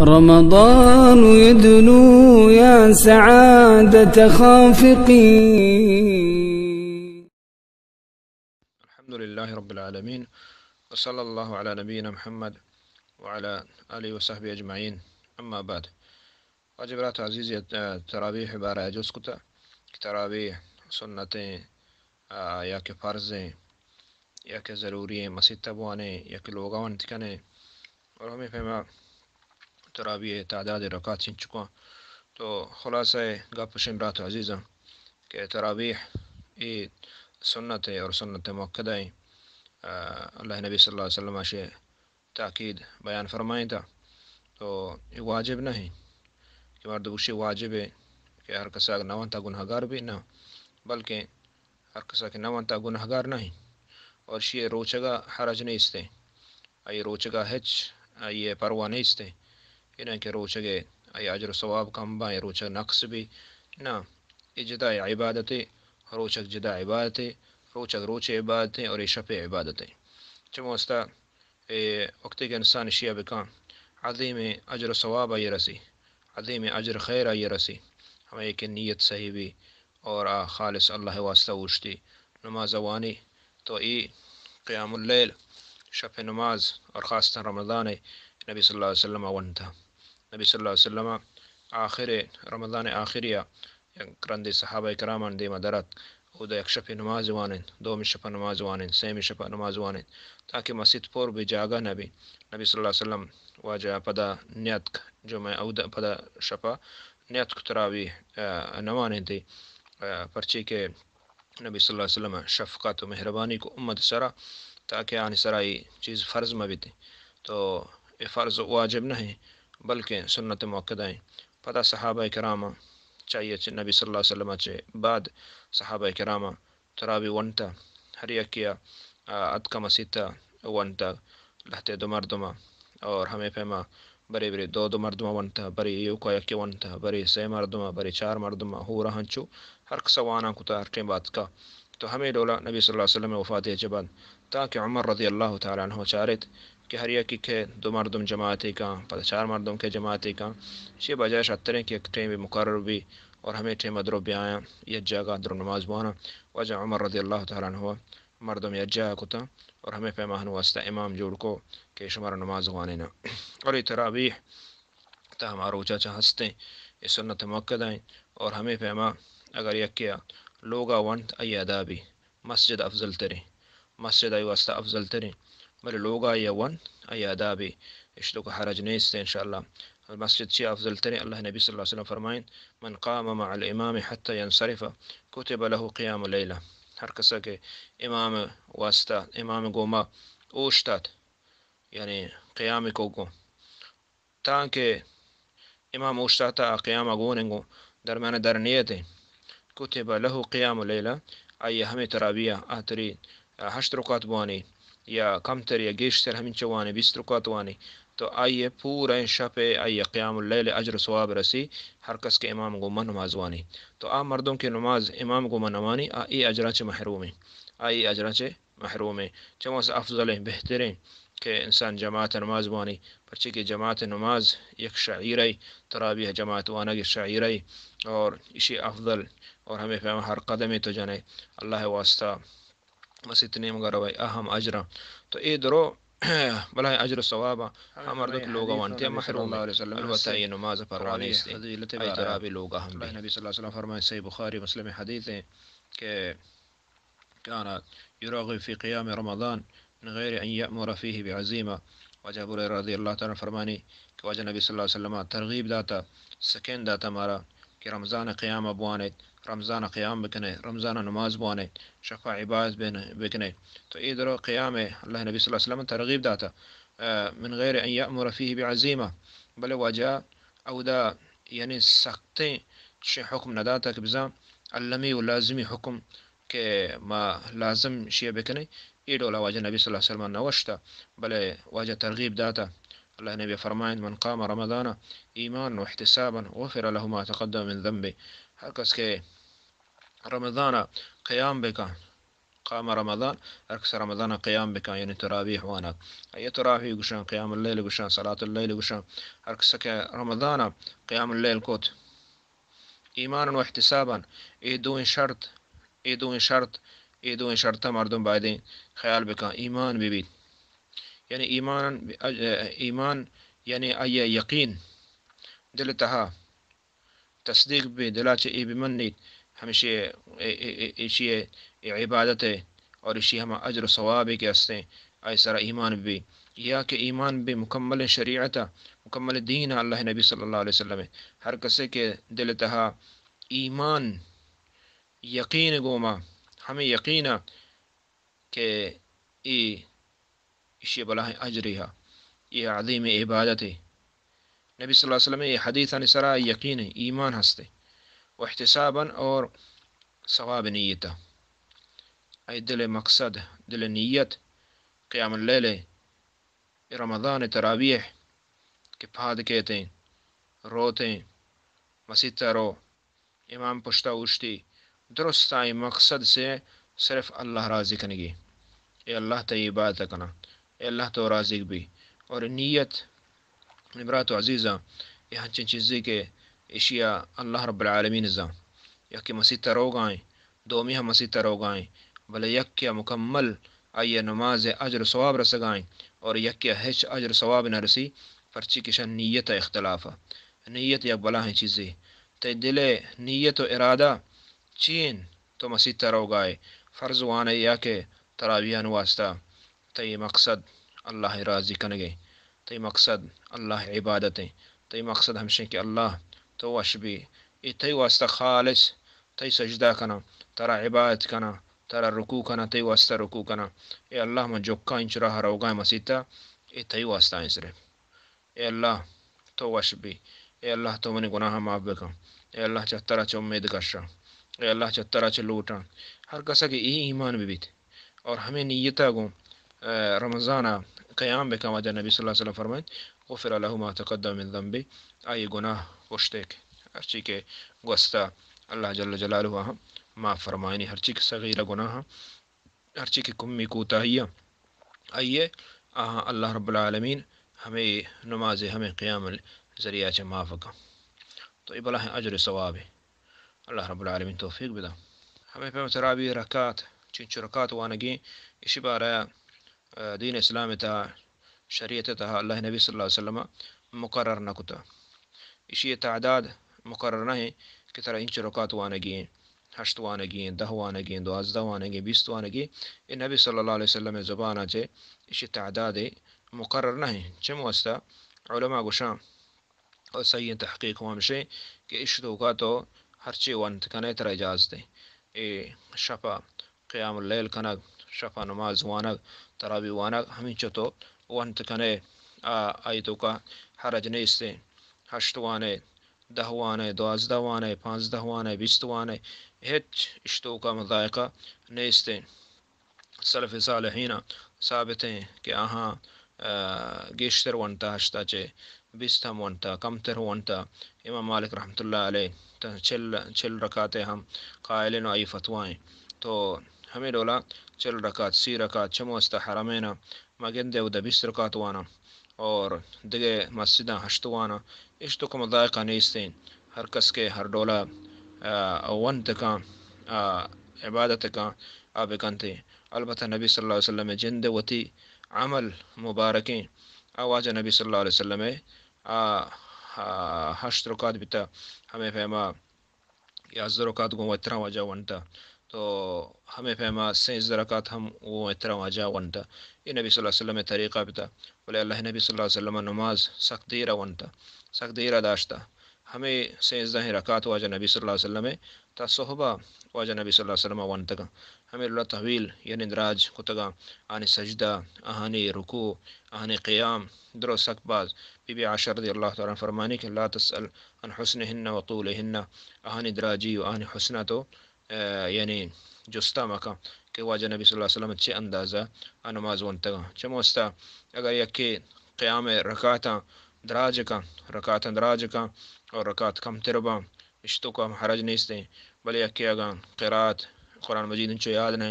رمضان يدنو يا سعادة خافقين. الحمد لله رب العالمين، وصلى الله على نبينا محمد وعلى آله وصحبه أجمعين. أما بعد، واجہ برات عزیز، اه، تراویح بارہ جست کتا کہ تراویح سنتیں، اه، یا کہ فرضیں، یا کہ ضروری ہیں، مسیت بوانیں، یا کہ لوگا ونت کنیں، اور ہمیں پیما تراویح تعداد رکعت چنچکاں۔ تو خلاصہ گپ شیں برات عزیزاں کہ تراویح ای سنت ہے اور سنت مؤکدہ ہیں۔ اه، اللہ نبی صلی اللہ علیہ وسلم اشی تاکید بیان فرمائیں تا۔ تو یہ واجب نہیں کہ مرد گوشی واجب ہے کہ ہر کسا کہ نہ ونتا گناہگار بھی نہ، بلکہ ہر کسا کہ نہ ونتا گناہگار نہیں۔ اور شی روچگا حرج نیستے، آئی روچگا ہچ آئی پرواہ نیستے، انہیں کہ روچگے آئی اجر و ثواب کم با، روچگ نقص بھی نہ۔ یہ جدا عبادتے، روچگ جدا عبادتے، روچگ روچ عبادتے اور یہ شپ عبادتے۔ چموستا اے وقتی کہ انسان اشیا بکاں، عظیم اجر و ثواب آئی رسی، عظیم اجر خیر آئی رسی، ہمے کہ نیت صحیح بی اور آ خالص اللہ واسطہ اوشتی نماز وانی، تو ای قیام اللیل، شپ نماز اور خاصتاً رمضان نبی صلی اللہ علیہ وسلم ونتا۔ نبی صلی اللہ علیہ وسلم آخر رمضان آخریا یک رندے صحابہ کرامانی دیما درات، اودا یک شپے نماز وانین، دومی شپا نماز وانین، سیمی شپا نماز وانین، تاکہ مسیت پر بی، جاگہ نہ بی۔ نبی صلی اللہ علیہ وسلم واجہ پدا نیاتک، جمعہ اودا پدا شپا نیاتک تراویح، اه، نوانین تی، اه، پرچی کہ نبی صلی اللہ علیہ وسلم شفقت و مہربانی کو امت سرا، تاکہ آنی سرا ای چیز فرض مہ بیتی۔ تو اے فرض واجب نہیں، بلکہ سنت مؤکدہ ہیں۔ پدا صحابہ کرام چاہیے چہ نبی صلی اللہ علیہ وسلم چہ بعد صحابہ کرام تراوی ونتا، ہر یکیا، آ، اتکا مسیتا ونتا، لہتے دو مردما، اور ہمیں پیما برے برے دو دو مردما ونتا، برے ایوکا یکے ونتا، برے سے مردما، برے چار مردما، ہورا ہنچو ہر کسا وانان کتا، ہر ٹیم باتکا۔ تو ہمیں ڈولا نبی صلی اللہ علیہ وسلم وفات چہ بعد تاکہ عمر رضی اللہ تعالی عنہ چارت کہ ہر یکی کہ دو مردم جماعتے کاں، پدا چار مردم کہ جماعتے کاں، چی بجائے شتریں کہ یک ٹیم مقرر بی اور ہمیں ٹیم درو بیایاں، یک جاگہ درو نماز بوانا۔ واجہ عمر رضی اللہ تعالی عنہ مردم یک جاہ کتاں اور ہمیں پیما ہن واسطہ امام جوڑ کو کہ شمارا نماز وانینا۔ اور یہ تراویح تا ہما روچا چہ ہستیں، یہ سنت مؤکدہ ہیں۔ اور ہمیں پیما اگر یکیا لوگا ونت، ای ادا بی، مسجد افضل تریں، مسجد ای واسطہ افضل تریں، بلے لوگا یا ونت، ای ادا بی، اشتو کو حرج نیست انشاءاللہ۔ مسجد چی افضل تریں؟ اللہ نبی صلی اللہ علیہ وسلم فرمائیں، من قام مع الامام حتى ينصرف كتب له قيام ليلة۔ ہر کسا کہ امام واسطہ، امام گوما اوشتات، یعنی قیام کو گو، تانکہ امام اوشتاتا آ قیام گون انگو درمیان در نیت ہیں، كتب له قيام ليلة، آئی ہمیں تراویح آتری ہشت رکعت بوانی یا کمتر یا گیشتر ہمینچو وانی، بیست رکعت وانی، تو آئی پورا شپ آئی قیام اللیل اجر و ثواب رسی، ہر کس کہ امام گوما نماز وانی۔ تو آ مردم کہ نماز امام گوما نوانی، آ ای اجرا چہ محروم ہیں، آ ای اجرا چہ محروم ہیں۔ چموس افضل ہیں، بہتریں کہ انسان جماعت نماز وانی، پرچے کہ جماعت نماز یک شعیرہ، تراویح جماعت وانگ یک شعیرہ اور اشی افضل اور ہمیں پیما ہر قدمے تو جنے اللہ واسطہ مسیت نیمگا روئے، اہم اجراں۔ تو اے درو بلائیں اجر و ثواباں ہمیں مردم کہ لوگا وانتے محروم ہیں۔ البتہ یہ نماز پروانے است، آئی تراوی لوگا ہم اللہ نبی صلی اللہ علیہ وسلم فرمائے، صحیح بخاری مسلم حدیث ہیں کہ كان يرغب في قيام رمضان من غير أن يأمر فيه بعزيمة۔ واجہ ابو ہریرہ رضی اللہ تعالی عنہ فرمانی کہ واجہ نبی صلی اللہ علیہ وسلم ترغیب داتا، سکین داتا مارا کہ رمضان قیام بوانیت، رمضان قیام بکنے، رمضان نماز بوانے، شفا عبادت بن-، بکنے۔ تو اے درو قیام اللہ نبی صلی اللہ علیہ وسلم ترغیب داتا، آ، من غیر ان یأمر فیہ بعزیمہ، بلے واجہ اودا یعنی سختیں چشیں حکم نداتا کہ بزاں المی و لازمی حکم کہ ما لازم شیئے بکنیں، اے ڈولا واجہ نبی صلی اللہ علیہ وسلم نوشتا، بلے واجہ ترغیب داتا۔ اللہ نبی فرمائند، من قام رمضان ایمانا واحتسابا غفر له ما تقدم من ذنبه۔ ہر کس کہ رمضان قیام بکن، قام رمضان، ہر کس رمضان قیام بکن، یعنی تراویح وانگ۔ آئی تراویح گوشن، قیام اللیل گوشن، صلاة اللیل گوشن۔ ہر کس کہ رمضان قیام اللیل کت، ایمانا و احتسابا، اے دوئیں شرط، اے دوئیں شرط، اے دوئیں شرط مردم بایدیں خیال بکن، ایمان ببیت۔ یعنی ایمان، ایمان یعنی آئی یقین، دل تہا تصدیق بہ بی، دلا چہ اے بہ منیت، ہمیشی اے، اے، اے، ایشی اے عبادت اے اور ایشی ہما اجر و ثوابے کہ ہستیں، آئی سرا ایمان بہ بی۔ یا کہ ایمان بہ بی مکمل شریعت، مکمل دین اللہ نبی صلی اللہ علیہ وسلم۔ ہر کسے کہ دل تہا ایمان، یقین گوما، ہمیں یقین کہ اے ایشی بلاہیں اجرے ہا، اے عظیم عبادتے۔ نبی صلی اللہ علیہ وسلم اے حدیثانی سرا یقین، ایمان ہستے، و احتسابا اور ثواب نیتا۔ اے دل مقصد، دل نیت، قیام اللیل، رمضان تراویح کہ پاد کیتیں، روتیں، مسیت رو، امام پشتا اوشتی، درست آئی مقصد سے صرف اللہ راضی کنگی۔ اے اللہ تئی عبادت کناں، اے اللہ تو راضی بی۔ اور نیت، منی برات و عزیزاں، اے ہنچیں چیزے کہ ایشیا اللہ رب العالمین زان۔ یکے مسیت روگائیں، دومی ہم مسیت روگائیں، بلے یکے مکمل آئی نماز اجر و ثواب رسگائیں اور یکے ہچ اجر و ثواب نہ رسی، پرچی کہ شان نیت اختلاف۔ نیت یک بلاہیں چیزے۔ تئی دل ء نیت و ارادہ چی انت؟ تو مسیت ء روگا ئے، فرض وان ئے یا کہ تراویحانی واسطہ؟ تئی مقصد اللہ ء راضی کنگ ء، تئی مقصد اللہ ء عبادت ء، تئی مقصد ہمشیں کہ اللہ تو وش بی، اے تئی واسطہ خالص، تئی سجدہ کناں، ترا عبادت کناں، ترا رکوع کناں، تئی واسطہ رکوع کناں۔ اے اللہ من جکاں انچو راہ روگاں مسیت ء، اے تئی واسطہ ایں صرف۔ اے اللہ، تو وش بی۔ اے اللہ، تو منی گناہ معاف بکن۔ اے اللہ، چہ ترا چہ امید کشاں۔ اے اللہ، چہ ترا چہ لوٹاں۔ ہر کسا کہ اے ایمان ببیت اور ہمیں نیتا گوں، اے، رمضانا قیام بکن، واجہ نبی صلی اللہ علیہ وسلم فرمائیت، غفر له ما تقدم من ذنبه، آئی گناہ پشتک، ہرچی کہ گوستا اللہ جل جلالہ ہم معاف فرمائنی، ہرچی کہ صغیرہ گناہ ہرچی کہ کمی کوتاہی ء آئی ء، آہاں اللہ رب العالمین ہمے نماز ء ہمے قیام ء ذریعہ چہ معاف کن۔ تو اے بلاہیں اجر ثواب ء اللہ رب العالمین توفیق بدا۔ ہمے پیم تراویح رکعت، چنچو رکعت وانگی، اشی بارہ ء دین اسلام ء تہا، شریعت ء تہا اللہ نبی صلی اللہ علیہ وسلم مقرر نہ کتا۔ اشی تعداد مقرر نہ ایں کہ ترا انچو رکعت وانگی ایں، ہشت وانگی ایں، دہ وانگی ایں، دوازدہ وانگی ایں، بیست وانگی ایں۔ اے نبی صلی اللہ علیہ وسلم ء زبان ء چہ اشی تعداد مقرر نہ ایں۔ چم واسطہ علماء گوشاں، اور صحیح تحقیق ہم ہمشیں کہ اش توکا تو ہرچی ونت کنے ترا اجازت ایں۔ اے شپا قیام اللیل کنگ، شپا نماز وانگ، تراویح وانگ، ہمینچو تو ونت کنے، آ، آئی توکا حرج نیستیں۔ ہشت وانے، دہ وانے، دوازدہ وانے، پانزدہ وانے، بیست وانے، ہچ اش توکا مضائقہ نیستیں۔ سلف صالحین ثابت ایں کہ آہاں، آ، گیشتر ونتا، ہشتا چہ بیست ہم ونتا، کمتر ونتا۔ امام مالک رحمت اللہ علیہ تا چل، چل رکعت ہم قائل ایں، آئی فتوی ایں۔ تو ہمے ڈولا چل رکعت، سی رکعت، چمو است حرمین ما گندے اودا بیست رکعت واناں اور دگہ مسجداں ہشت واناں، اش توکا مضائقہ نیستیں۔ ہر کس کہ ہر ڈولا، آ، ونت کاں، آ، عبادت کاں، آ بکنتے۔ البتہ نبی صلی اللہ علیہ وسلم ء جند ء وتی عمل مبارکیں، آ واجہ نبی صلی اللہ علیہ وسلم ء آ، آ، ہشت رکعت بیتا، ہمے پیما یازدہ رکعت گوں وتراں واجہ ونتا، تو ہمے پیما سیزدہ رکعت ہم گوں وتراں واجہ ونتا۔ اے نبی صلی اللہ علیہ وسلم ء طریقہ بیتا، بلے اللہ نبی صلی اللہ علیہ وسلم ء نماز سک دیر ء ونتا، سک دیر ء داشتا۔ ہمے سیزدہیں رکعت واجہ نبی صلی اللہ علیہ وسلم ء تا صحبا واجہ نبی صلی اللہ علیہ وسلم ء ونتگاں۔ ہمے ڈولا طویل، یعنی دراج کتگاں، آہانی سجدہ، آہانی رکوع، آہانی قیام، درو سک باز۔ بی بی عائشہ رضی اللہ تعالی عنہ فرمانی کہ لا تسأل عن حسنهن وطولهن، آہانی دراجی و آہانی حسنا تو، آ، یعنی جستا مکن کہ واجہ نبی صلی اللہ علیہ وسلم چہ اندازہ آ نماز ونتگاں۔ چموستا اگر یکے قیام رکعتاں دراج کن، رکعتاں دراج کن اور رکعت کمتر باں، اش توکا ہم حرج نیستیں، بلے یکے اگاں قرات قرآن مجید انچو یاد نہ،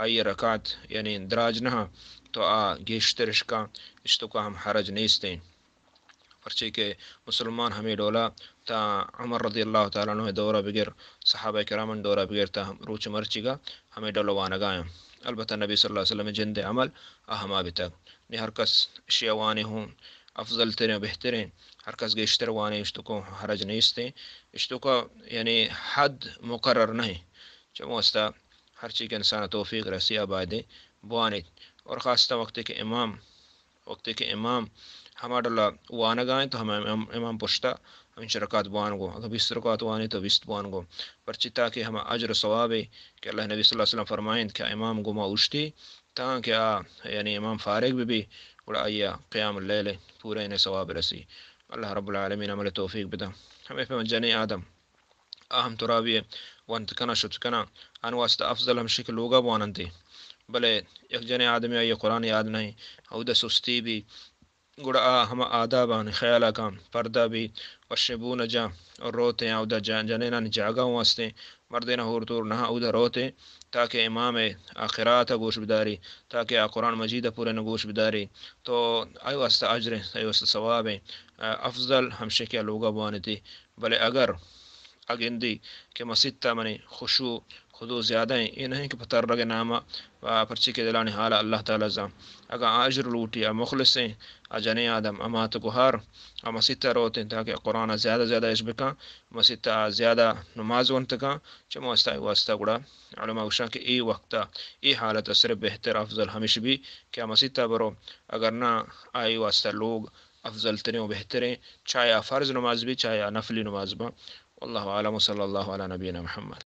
آئی رکعت یعنی دراج نہ، تو آ گیشتر اشکا اشتکا ہم حرج نیستیں۔ پرچے کہ مسلمان ہمے ڈولا تا عمر رضی اللہ تعالی عنہ دورہ بگر، صحابہ کرامن دورہ بگر تا ہم روچ مرچیگا ہمے ڈول وانگا ہیں۔ البتہ نبی صلی اللہ علیہ وسلم جند عمل آ ہما بتگ۔ نی ہر کس اشیا وانے ہوں افضل تریں و بہتریں، ہر کس گیشتر وانے اشتکو حرج نیستیں۔ اشتکو یعنی حد مقرر نہیں۔ چمو استا ہرچی کہ انسان توفیق رسی آ بایدیں بوانیت۔ اور خاصتا وقتی کہ امام وقتی کہ امام ہما ڈولا وانگا انت تو ہما امام، امام پشتا ہمینچو رکعت بوان گو۔ اگہ بیست رکعت وانی تو بیست بوان گو۔ پرچی تاکہ ہما اجر و ثوابے کہ اللہ نبی صلی اللہ علیہ وسلم فرمائنت کہ امام گما اوشتی، تاں کہ آ، یعنی امام فارغ بہ بی، گڑا آئیا قیام اللیل پورین ثواب رسی۔ اللہ رب العالمین عمل توفیق بدن۔ ہمے پہ جنیں آدم آ ہم تراوی ء ونت کناں شت کناں، آن واسطہ افضل ہمشی کہ لوگا بواننتی۔ بلے یک جنیں آدمی آئی قرآن یاد نہیں، اود سستی بی، گڑا آ ہما آدابانی خیال کن پردہ بی، وشیں بو نہ جاں، اور روتیں اودا جن-، جنینانی جاگہ ہوں ہستیں، مردین ہور تور نہ اودا روتیں، تاکہ امام آ قرآت گوش بداری، تاکہ آ قرآن مجید پورا نہ گوش بداری، تو آئی واسطہ اجر ہیں، آئی واسطہ ثواب ہیں۔ افضل ہمشی کہ لوگا بوانتی۔ بلے اگر اگندی کہ مسیت ء منی خشوع خضوع زیادہ ایں، اے نہ ایں کہ پہ ترگ ء نام ء، پرچی کہ دلانی حال ء اللہ تعالی زان۔ اگاں آ اجر لوٹی، آ مخلص ایں، آ جنیں آدم، آ مات گہار، آ مسیت ء روت ایں تاکہ قرآن ء زیادہ زیادہ اش بکاں، مسیت ء زیادہ نماز ونت کاں، چمو واسطہ، واسطہ گڑا علماء گوشاں کہ اے وقت ء، اے حالت ء صرف بہتر افضل ہمیش بی کہ آ مسیت ء برو، اگر نہ آئی واسطہ لوگ افضل تریں و بہتریں، چاہے آ فرض نماز بی، چاہے آ نفلی نماز با۔ واللہ اعلم، وصلی اللہ علی نبینا محمد۔